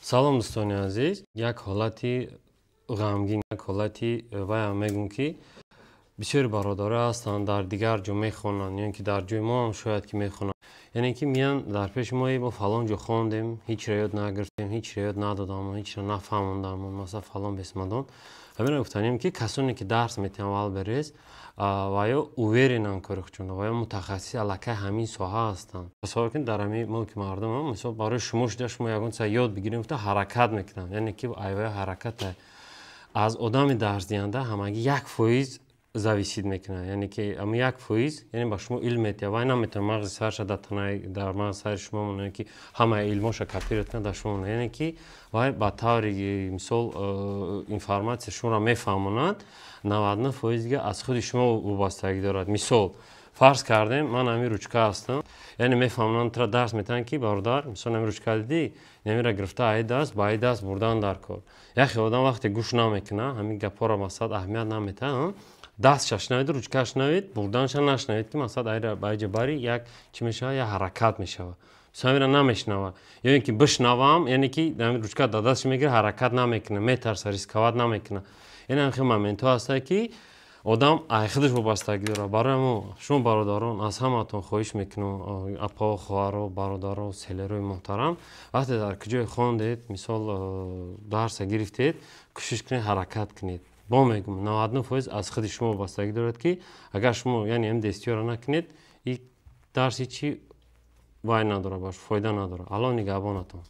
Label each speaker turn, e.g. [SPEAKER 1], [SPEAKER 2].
[SPEAKER 1] Салом, дӯстони азиз. Як ҳолати ғамгин, як ҳолати ваям мегӯм, ки бисёри бародаро ҳастанд, дар дигар ҷо мехонанд ё ин ки дар ҷои мо ҳам шояд ки мехонанд, яъне ки меян дар пеши мо: «Мо фалон ҷо хондем, ҳечро ёд нагирифтем, ҳечро ёд надодам, ҳечро нафаҳмондам», масалан, фалон бесмадон. Ҳаминро гуфтанем, ки касоне ки дарс метиҳанд Вайлдберриз ва ё уверен анд кори худшон ва ё мутахассиси аллакай ҳамин соҳа ҳастанд. Тасаввур кунед, дар ҳамин мулки мардум, мисол, барои шумо шуда, шумо ягон чиза ёд бигирем гуфта ҳаракат мекунанд, яъне ки айвая ҳараката аз одами дарсдиҳанда ҳамагӣ 1% зависит мекунад, яъне ки ҳамн 1%, яъне ба шумо илм метиҳад. Вай наметавонад мағзи сарша дар танаи дар мағзи сари шумо монад, ки ҳамаи илмоша копировать кунад, дар шумо монад. Яъне ки вай ба таври мисол информатсия шуморо мефаҳмонад, 99% дига аз худи шумо вобастагӣ дорад. Мисол, фарз кардем, ман ҳамин ручка ҳастам, яъне мефаҳмонанд, тура дарс метиҳанд, ки бародар, мисол, ҳамин ручка дидӣ, намира гирифта аи даст ба аи даст бурдан дар кор. Яхе одам вақте гӯш намекунад, ҳамин гапҳоро, масалан, аҳамият наметиҳад, дастша шунавид, ручкааш шунавид, бурданша нашунавид, ки масалан айра ба айҷа бари, як чӣ мешавад, як ҳаракат мешавад. Ҳамира намешунавад ё ин ки бишнавам, яъне ки ҳамин ручка дар дасташ мегирад, ҳаракат намекунад, метарса, рисковать намекунад. Яъне ҳамин хел моментҳо ҳастанд, ки одам ай худаш вобастагӣ дорад. Барои мо шумо, бародарон, аз ҳамаатон хоҳиш мекунам, апао, хоҳаро, бародаро, seller ои муҳтарам, вақте дар куҷое хондед, мисол, дарса гирифтед, кӯшиш кунед, ҳаракат кунед. Бо мегӯм, 99% аз худи шумо вобастагӣ дорад, ки агар шумо, яъне ҳам действия ро накунед, и дарси чӣ вай надорад, баш фоида надорад. Аллоҳ нигаҳбонатон.